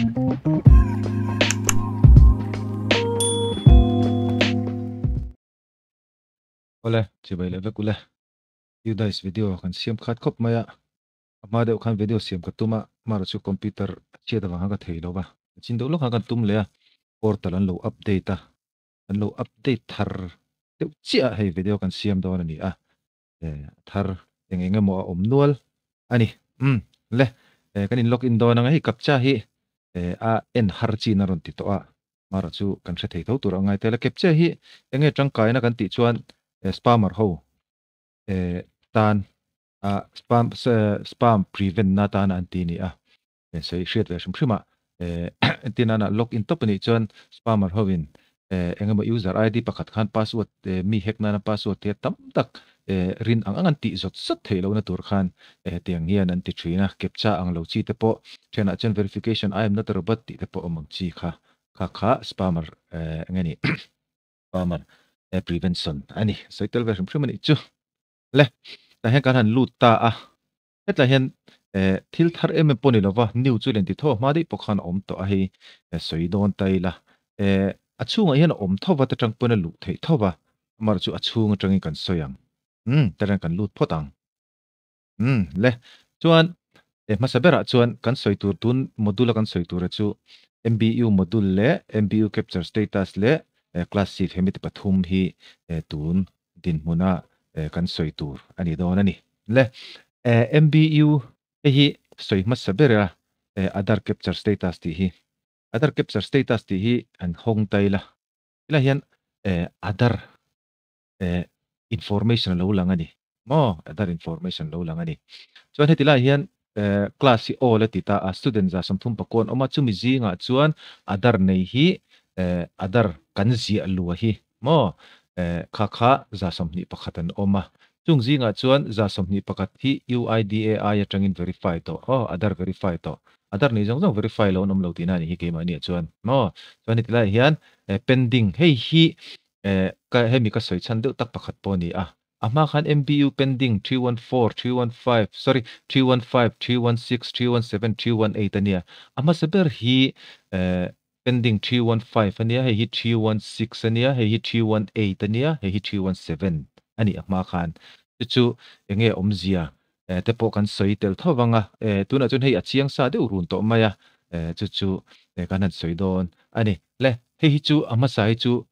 Awle, chibai leh vek ule. Udice video kan siam khat khawp mai a, a hma deuh khan video siam ka tum a, amaherawh chu computer a chhiat avang khan ka thei lo va, a chin deuh lawk khan kan tum leh a, portal an lo update a, an lo update thar deuh chiah a hei video kan siam dawn a ni a, thar eng eng emaw a awm nual a ni. Umm le, kan in log in dawn ang a, hei captcha hi a en har chin a rawn ti tawh a, amaherawh chu kan hre thei tho tur a ngai tel a, captcha hi eng nge tangkaina kan tih chuan spammer ho tan a spam spam prevent na atana an ti a ni a, sawi hriat ve hrim hrim a, entir nana log in tawp anih chuan spammer ho in eng emaw user ID pakhat khan password mi hack nana password te tam tak rin ang ang an tih zawt zawt theih lohna tur khan hetiang hian an ti thin a, captcha ang lo chi te pawh thenah chuan verification I am not a robot tih te pawh awm ang chi kha kha kha spammer eng nge ni spammer prevention a ni sawi tel ve hrim hrim anih chu le tah hian kan han lut ta a. Hetlai hian thil thar em em pawh ni lova, new chu len ti tho a hma daih pawh khan a awm tawh a hei sawi dawn ta ila. A chhungah hian a awm tho va, ta tang pawn a luh theih tho va, amaherawhchu chu a chhung atangin kan sawi ang. Umm, ta reng kan lut phawt ang. Umm, le. Chuan hmasa berah chuan kan sawi tur tun module a kan sawi tura chu MBU module leh MBU capture status leh class sheet hemi te pathum hi tun dinhmuna kan sawi tur a ni dawn a ni. Le MBU hei hi sawi hmasa ber a Aadhaar capture status tih hi. Aadhaar capture status tih hi an hawng ta ila. Helai hian Aadhaar information a lo lang a ni. Maw Aadhaar information a lo lang a ni. Chuan heti lai hian class hi all a ti ta a, student 35 an awm a, chumi zingah chuan Aadhaar nei hi Aadhaar kan ziah lua hi Maw? Kha kha 21 an awm a. Chung zingah chuan 21 hi UIDAI atangin verify tawh. Aw, Aadhaar verify tawh. Aadhaar nei zawng zawng verify lo an awm lo tihna a nih hi keimahniah chuan. Maw? Chuan heti laiah hian pending hei hi ka hemi ka sawi chhan deuh tak pakhat pawh a ni a. A hma khan MBU pending 314, 315, sorry, 315, 316, 317, 318 a nia. A hmasa ber hi Pending 315 a nia, hei hi 316 a nia, hei hi 318 a nia, hei hi 317 a nih a hma khan. Chu chu eng nge awmzia te pawh kan sawi tel tho vang a, tunah chuan hei a chiang sa deuh run tawh mai a, chu chu kan han sawi dawn a ni. Le, hei hi chu a hmasa hi chu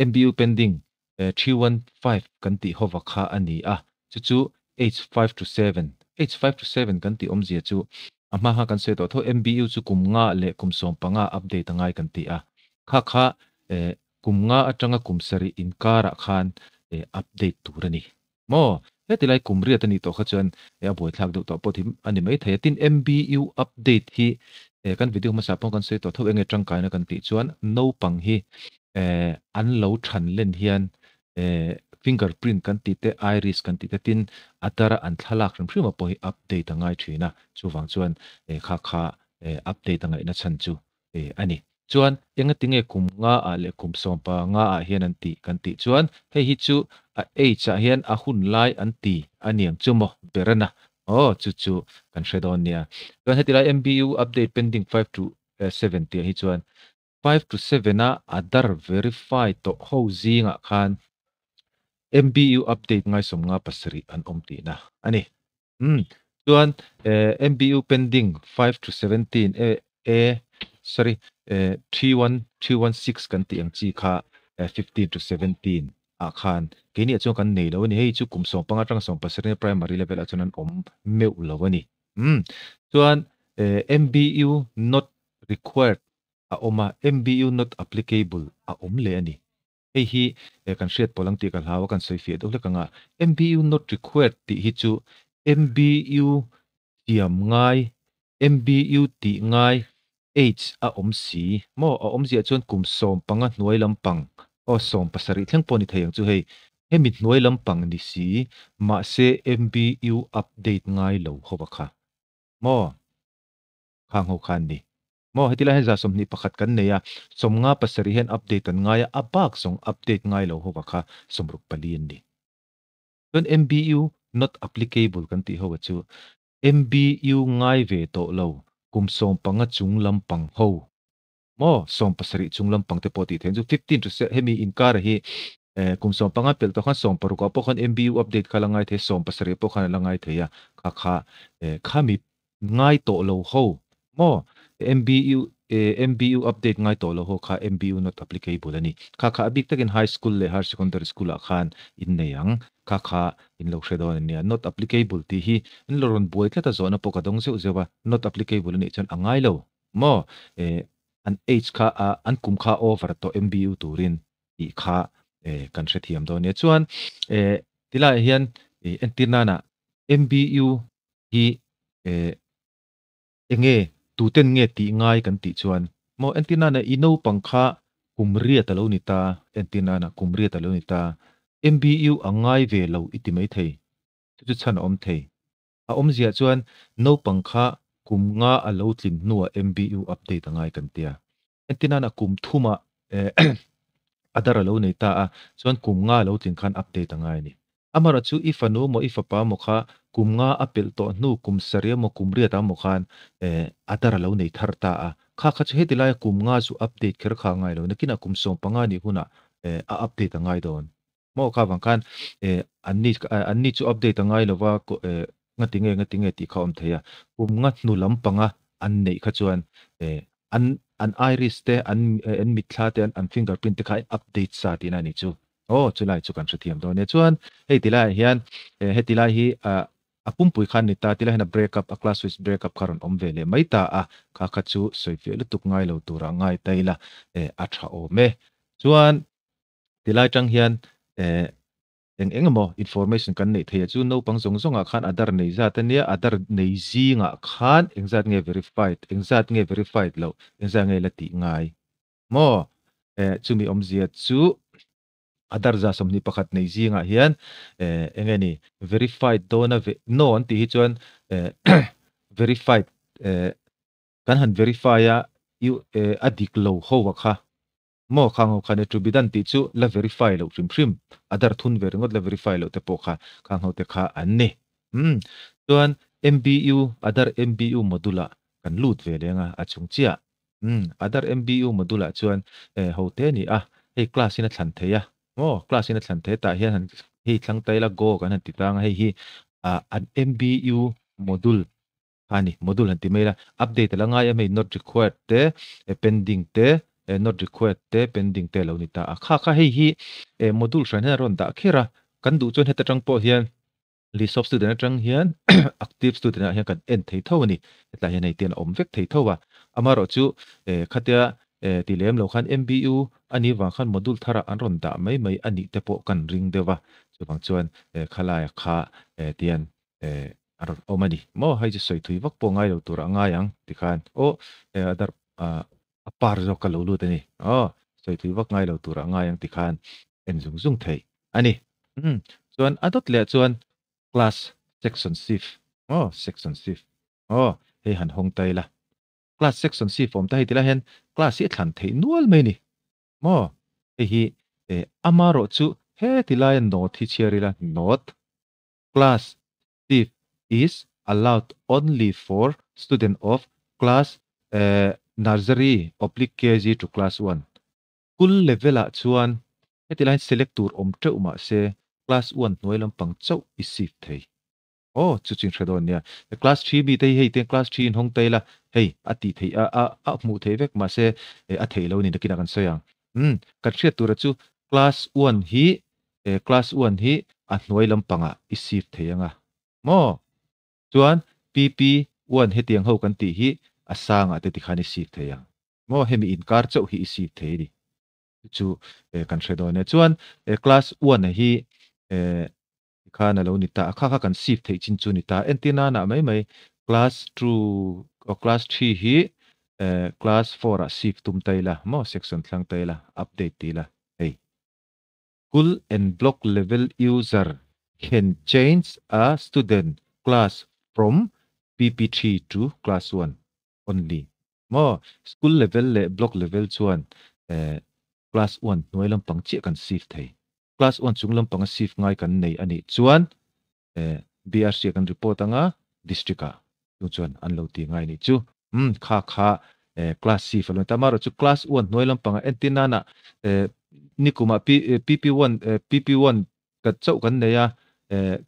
MBU pending 315 kan tih hova kha a ni a, chu chu age 5 to 7, age 5 to 7 kan tih awmzia chu a hma kha kan sawi tawh tho MBU chu kum nga leh kum 15 update a ngai kan ti a, kha kha kum nga atanga kum sarih inkarah khan update tur a ni. Maw? Heti lai kum riat a nih tawh kha chuan a buaithlak deuh tawh pawh thim a ni maithei a. Tin, MBU update hi kan video hmasa pawh kan sawi tawh tho enge tangkaina kan tih chuan naupang hi an lo than len hian fingerprint kan tih te, iris kan tih te tin a dara an thlalak hrim hrim a pawh hi update a ngai thin a. Chuvang chuan kha kha update a ngaihna chhan chu a ni. Chuan engati nge kum nga ah leh kum 15 ah hian an tih kan tih chuan hei hi chu a age ah hian a hun lai an ti a niang chu maw berana aw chu chu kan hre dawn nia. Chuan heti lai MBU update pending 5 to 7 tih ah hi chuan 5 to 7 a Aadhaar verify tawh ho zingah khan MBU update ngai 57 an awm tihna a ni. Chuan MBU pending 5 to 17 e e sorry 31316 kan tih ang chi kha 15 to 17 ah khan keini ah chuan kan nei lo a ni. Hei chu kum 15 atanga 17 primary level ah chuan an awm meuh lo a ni. Chuan MBU not required a awm a, MBU not applicable a awm leh a ni. Hei hi kan hriat pawh lang tih ka hlau a, kan sawi fiah deuh hlek ang a. MBU not required tih hi chu MBU thiam ngai, MBU tih ngai age a awm si maw? A awmziah chuan kum 15 hnuai lampang aw 17 thleng pawh ni thei ang chu hei. Hemi hnuai lampang ni si mahse MBU update ngai lo ho a kha maw? Khang ho khan ni. Maw heti lai hian 21 kan nei a, 57 hian update an ngai a, a bak zawng update ngai lo ho kha 64 an ni. Chuan MBU not applicable kan tih ho a chu MBU ngai ve tawh lo. kum 15 chung lampang ho maw 70 chung lampang te pawh tih theih chu 15 to hemi inkar hi kum 15 pel tawh khan 16 ah pawh khan MBU update kha la ngai thei 70 pawh khan a la ngai thei a kha kha khami ngai tawh lo ho maw MBU MBU update ngai tawh lo ho kha MBU not applicable a ni kha kha a bik takin high school leh higher secondary school ah khan in nei ang kha kha in lo hre dawn a nia not applicable tih hi in lo rawn buai tlat a zawhna pawh ka dawng zeuh zeuh a not applicable a nih chuan a ngai lo maw an age kha an kum kha over tawh MBU turin tih kha kan hrethiam dawn nia chuan tilaiah hian entir nana MBU hi enge tuten nge tih ngai kan tih chuan maw entir nana i naupang kha kum riat a lo ni ta entir nana kum riat a lo ni ta MBU a ngai ve lo i ti mai thei chu chu chhan a awm thei a awmzia chuan naupang kha kum nga a lo tlin hnuah MBU update a ngai kan tia entir nana kum thuma Aadhaar a lo nei ta a chuan kum nga a lo tlin khan update a ngai a ni. Amaherawh chu i fanu maw i fapa maw kha kum nga a pelh tawh hnu kum sarih emaw kum riat ah maw khan Aadhaar a lo nei thar ta a kha kha chu heti laia kum nga chu update kher kha a ngai lo nakinah kum 15 nih hunah a update a ngai dawn maw kha vang khan anni anni chu update a ngai lova ngati nge ngati nge tih kha a awm thei a kum nga hnu lampanga an neih kha chuan an an iris te an an mitthla te an fingerprint te kha a update sa tihna a ni chu. Aw chulai chu kan hrethiam dawn nia. Chuan hei ti laiah hian heti lai hi a pumpui khan ni ta ti lai hian a break up a class switch break up kha rawn awm ve leh mai ta a kha kha chu sawifiah lutuk ngai lo turah ngai ta ila a tha awm e. Chuan ti lai tang hian eng eng emaw information kan neih theih a chu naupang zawng zawngah khan Aadhaar nei zat a nia Aadhaar nei zingah khan engzat nge verified engzat nge verified loh engzat nge la tih ngai maw chumi awmzia chu Aadhaar 21 nei zingah hian eng nge ni verified dawna no an tih hi chuan verified kan han verify a a dik lo ho a kha maw khang ho khan e to be done tih chu la verify loh hrim hrim Aadhaar thun ve ringawt la verify loh te pawh kha khang ho te kha an ni chuan MBU Aadhaar MBU module ah kan lut ve leng a a chung chiah Aadhaar MBU module ah chuan ho te ni a hei class in a thlan thei a maw class in a thlan thei tah hian han hei thlang ta ila go kan han ti tang a hei hi an MBU module kha ni module han ti mai la update a la ngai em hei not required te pending te not required te pending te lo ni ta a kha kha hei hi module hran hian a rawn dah kher a kan duh chuan heta tang pawh hian list of student atang hian active student ah hian kan en thei tho a ni hetlai hian hei te an awm vek thei tho a amaherawh chu khatia ti lem lo khan MBU ani wang khan module thara an rawn dah mai mai ani te pawh kan ring deuh a chuwang chuan khalaia kha tian a rawn awm a ni maw hei chu sawi thui vak pawh ngai lo tur a ngai ang tikhan aw Aadhaar a par zawk ka lo lut a ni aw sawi thui vak ngai lo tur a ngai ang tikhan en zung zung thei a ni chuan a dawt leh chuan class section shift aw section shift aw hei han hawng ta ila class section shift awm ta hei tilai hian class hi a thlan theih nual mai ni maw hei hi amaherawh chu he tilaia note hi chhiar ila note class shift is allowed only for student of class nursery oblique KG to class 1 school level ah chuan heti lai select tur awm teuh mah se class 1 hnuai lampang chauh i shift thei aw chu chin hre dawn nia class 3 mi te hi hei te class 3 in hawng ta ila hei a ti thei a a a hmuh thei vek mah se a thei lo ni nakinah kan sawi ang kan hriat tura chu class 1 hi class 1 hi a hnuai lampangah i shift thei anga maw chuan PP 1 hetiang ho kan tih hi a sangah te tikhan i shift thei ang maw hemi inkar chauh hi i shift thei ni chu kan hre dawn e chuan class 1 hi khan a lo ni ta a kha kha kan shift theih chin chu ni ta entir nana mai mai class 2 o class 3 hi class 4 ah shift tum ta ila maw section thlang ta ila update ti ila hei school and block level user can change a student class from PP3 to class 1 only maw school level leh block level chuan class 1 hnuai lampang chiah kan shift thei class 1 chung lampang a shift ngai kan nei ani chuan BRC kan report anga district ah chu chuan an lo ti ngai ni chu. Umm kha kha class C falo ni ta. Amaherawhchu class one hnuai lampangah entir nana nikumah P PP one PP one ka chauh kan nei a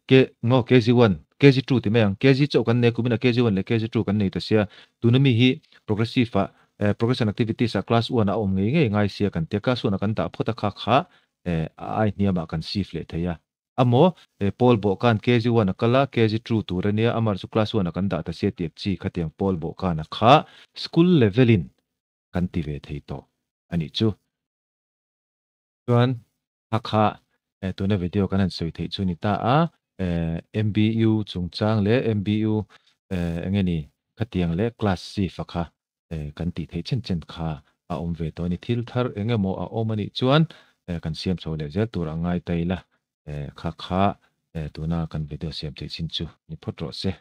K maw KG one KG two ti mai ang KG chauh kan nei a kuminah KG one leh KG two kan nei ta sia. Tuna mi hi progressive ah progression activities ah class one ah a awm ngei ngei ngai sia kan tia class one ah kan dah phawt a kha kha a ai hniamah kan shift leh thei a. A maw? He Paul bawhkan KG one a kal a, KG two tur a nia, amar chu class one a kan dah ta sia tih chi khatiang Paul bawhkan a kha school level in kan ti ve thei tawh a nih chu. Chuan kha kha tuna video kan han sawi theih chu ni ta a, MBU chungchang leh MBU enge ni khatiang leh class chief a kha kan tih theih chen chen kha a awm ve tawh a ni. Thil thar eng emaw a awm a nih chuan kan siam chho leh zel tur a ngai ta ila, kha kha tuna kan video siam theih chin chu ni phawt rawh se.